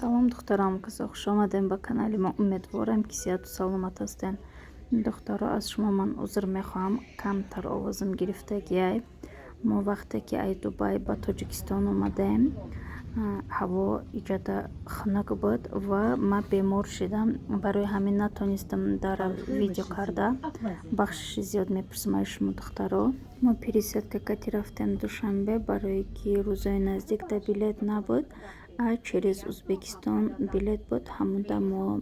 Салом, духтарам, касо хуш омадем ба канали мо. Умедворам, ки сиҳату саломат ҳастен. Духтаро, аз шумо ман узр мехоҳам, камтар овозам гирифтагиай. Мо вақте ки ай Дубай ба Тоҷикистон омадаем, ҳаво иҷода хунук буд ва ман бемор шидам. Барои ҳамин натонистам дар видео карда. Бахшиши зиёд мепурсам аз шумо, духтаро. Мо пересадка кати рафтем Душанбе, барое ки рӯзои наздик да билет набуд, а через Узбекистон билет буд. Ҳамуда мо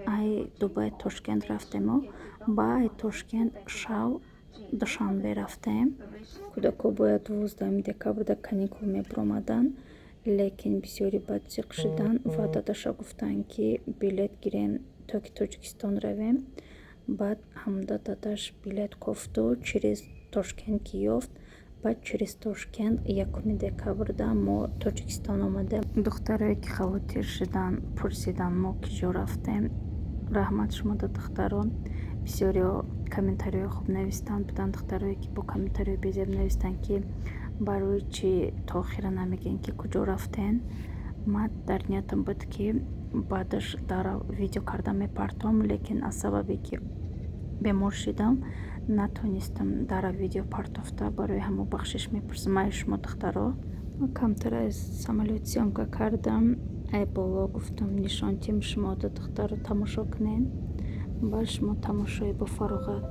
ай Дубай Тошкент рафтему ба ай Тошкент шав Душанбе рафтем. Кӯдако бояд 12 декабрда каникул мебиромаданд, лекин бисёри бад зиқ шуданд ва дадаша гуфтанд, ки билет гирем, то ки Тоҷикистон равем. Баъд ҳамуда дадаш билет кофту, через Тошкент ки ёфт, баъд через Тошкент 1 декабрда мо Тоҷикистон омадем. Духтарое ки хавотир шуданд, пурсиданд, мо киҷо рафтем. Раҳмат шумода, духтаро. Бисёриҳо комментариҳои хуб навистанд. Буданд духтарое, ки бо комментариҳои безеб навистанд, ки барои чӣ то охира намегӯем, ки куҷо рафтен. Ман дар ниятам буд, ки баъдаш дар видео карда мепартом, лекин аз сабабе ки бемор шидам, натонистам дар видео партофта. Барои ҳамо бахшиш мепурсам ай шумо, духтаро. Камтар аз самолёт съёмка кардам, ай боло гуфтам, нишон тим шумода, духтаро, тамошо кунед. Ба шумо тамошои бофароғат.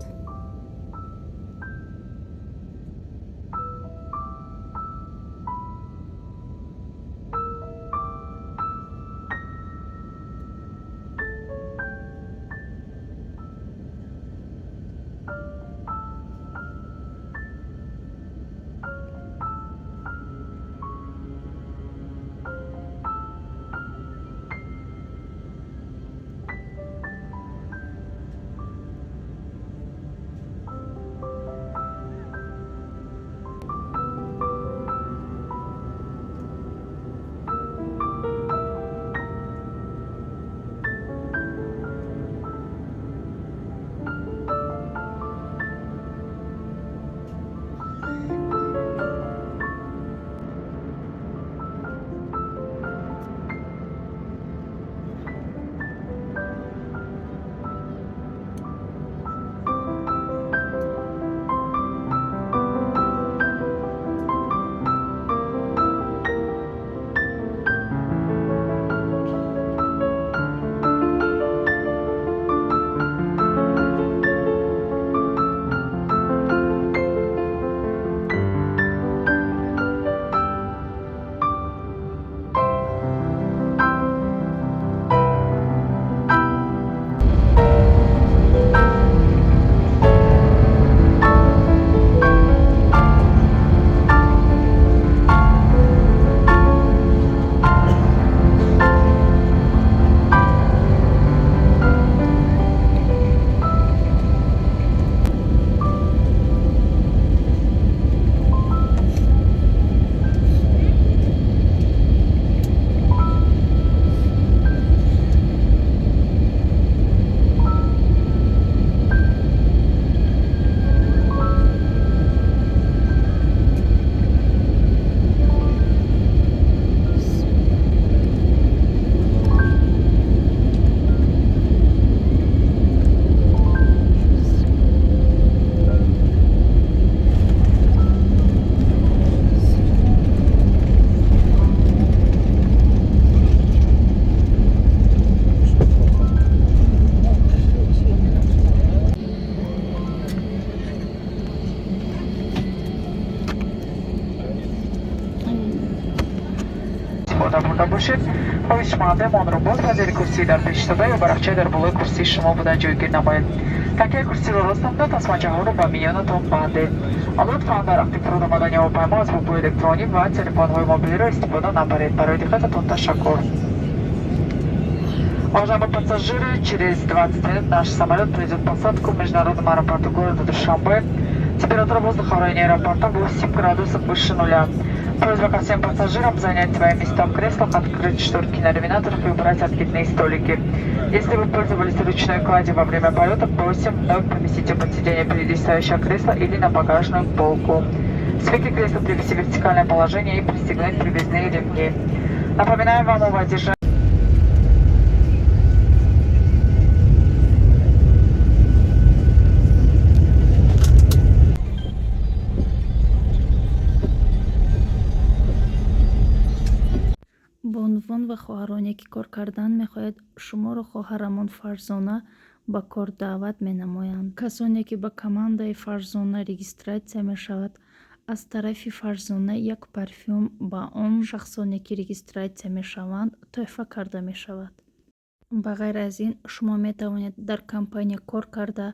Истифода бурда бошед. Хоҳиш мекунем, онро боз ба зери курсии дар пеш истода ё ба рахчаи дар болои курсии шумо буда ҷойгир намоед. Такияи курсиро рост намуда, тасмачаҳоро ба миёнатон бандед. Лутфан дар вақти фуруд омадани ҳавопаймо асбобҳои электронӣ ва телефонҳои мобилиро истифода набаред. Барои диққататон ташаккур. Уважаемые пассажиры, через 20 минут наш самолет произведет посадку в международном аэропорту города Душанбе. Температура воздуха в районе аэропорта 8 градусов выше нуля. Просьба ко всем пассажирам занять свои места в креслах, открыть шторки на иллюминаторах и убрать откидные столики. Если вы пользовались ручной кладью во время полета, просим вновь поместить ее под сиденье впереди стоящего кресла или на багажную полку. Спинки кресла привести в вертикальное положение и пристегнуть привязные ремни. Напоминаем вам о воздержании. Бонувон ва хоҳароне, ки кор кардан мехоҳед, шуморо хоҳарамон Фарзона ба кор даъват менамоянд. Касоне, ки ба командаи Фарзона регистрация мешавад, аз тарафи Фарзона як парфюм ба он шахсоне, ки регистрация мешаванд, тӯҳфа карда мешавад. Ба ғайр аз ин, шумо метавонед дар компания кор карда,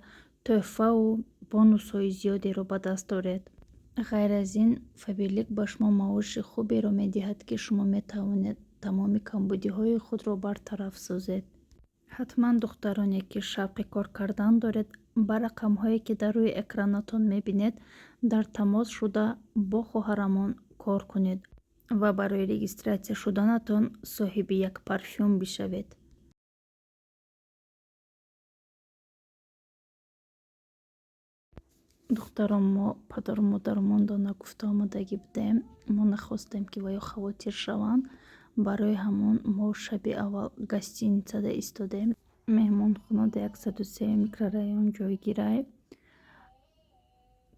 тӯҳфаву бонусҳои зиёдеро ба даст оред. Ғайр аз ин, Фаберлик ба шумо маоши хуберо медиҳад, ки шумо метавонед тамоми камбудиҳои худро бартараф созед. Ҳатман духтароне, ки шавқи кор кардан доред, ба рақамҳое, ки дар рӯи экранатон мебинед, дар тамос шуда, бо хоҳарамон кор кунед ва барои регистрация шуданатон соҳиби як парфюм бишавед. Духтарон, мо падару модармонро нагуфта омадагӣ будем. Мо нахостем, ки ваё хавотир шаванд. Барои ҳамон мо шаби аввал гостиницада истодем. Меҳмонхона дар 103 микрорайон ҷойгирай.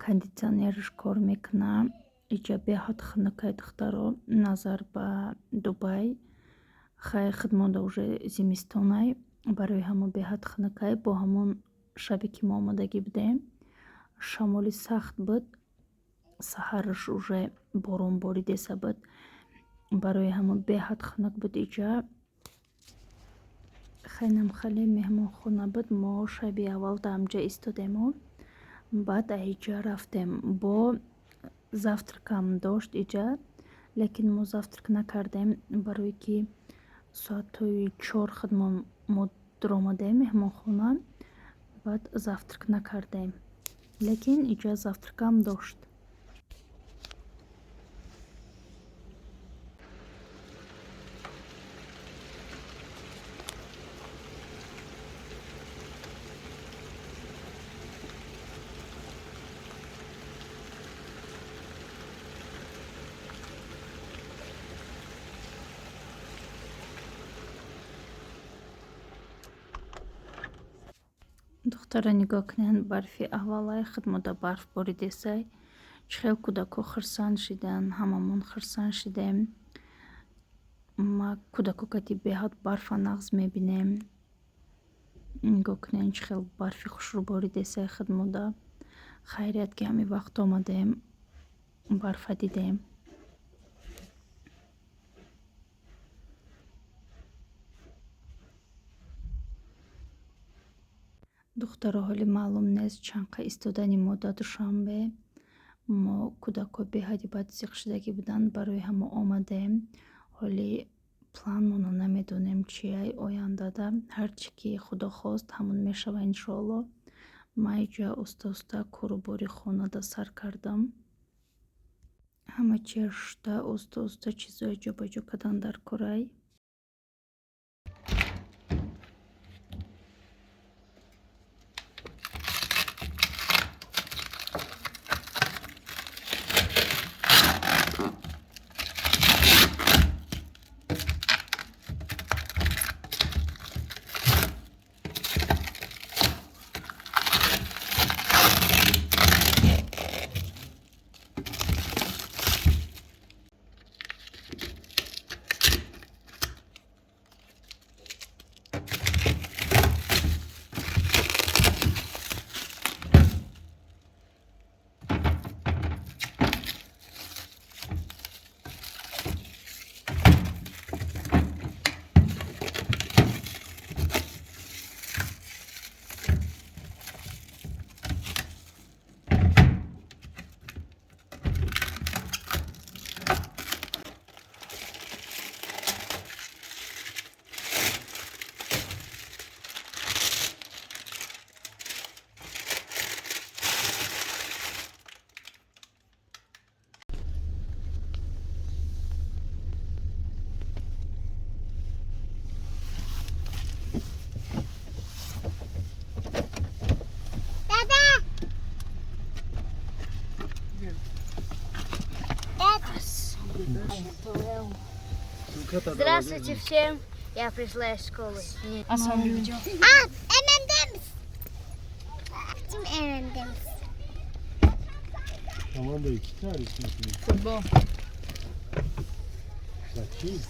Кондитсионераш кор мекунад. Иҷа беҳад хунукай, духтаро, назар ба Дубай. Хай, худмонда уже зимистонай, барои ҳамон беҳад хунукай. Бо ҳамон шабе, ки мо омадагӣ будем, шамоли сахт буд. Саҳараш уже борон боридеса буд, барои ҳамон беҳад хунук буд иҷа. Хайнам хеле меҳмонхона буд. Мо шаби аввал дар ҳамҷа истодему баъд аиҷа рафтем. Бо завтракам дошт иҷа, лекин мо завтрак накардем, барое ки соатҳои 4 худмон мо дуромадем меҳмонхона, баъд завтрак накардем, лекин иҷа завтракам дошт. Духтара, нигоҳ кунед, барфи аввалай худмода барф боридесай. Чӣ хел кӯдакҳо хурсанд шиданд, ҳамамон хурсанд шидем. Ма кӯдако кати беҳад барфа нағз мебинем. Нигоҳ кунед, чӣ хел барфи хушрӯ боридесай худмода. Хайрият, ки ҳамин вақт омадем, барфа дидем. Духтаро, ҳоли маълум нест чанд қа истодани мо дар Душанбе. Мо кӯдакҳо беҳади бад зиқ шудагӣ буданд, барои ҳамо омадем. Ҳоли планмонро намедонем чияй ояндада. Ҳарчи ки Худо хост, ҳамон мешава, иншоалло. Ман иҷа уста уста кору бори хонада сар кардам. Ҳама чия шуста, уста уста чизое ҷобаҷо кардан дар корай. Здравствуйте всем. Я пришла из школы. А сам видео. А, M&M's. M&M's. Tamam da iki tane istiyorsun. Футбол. Bakayım.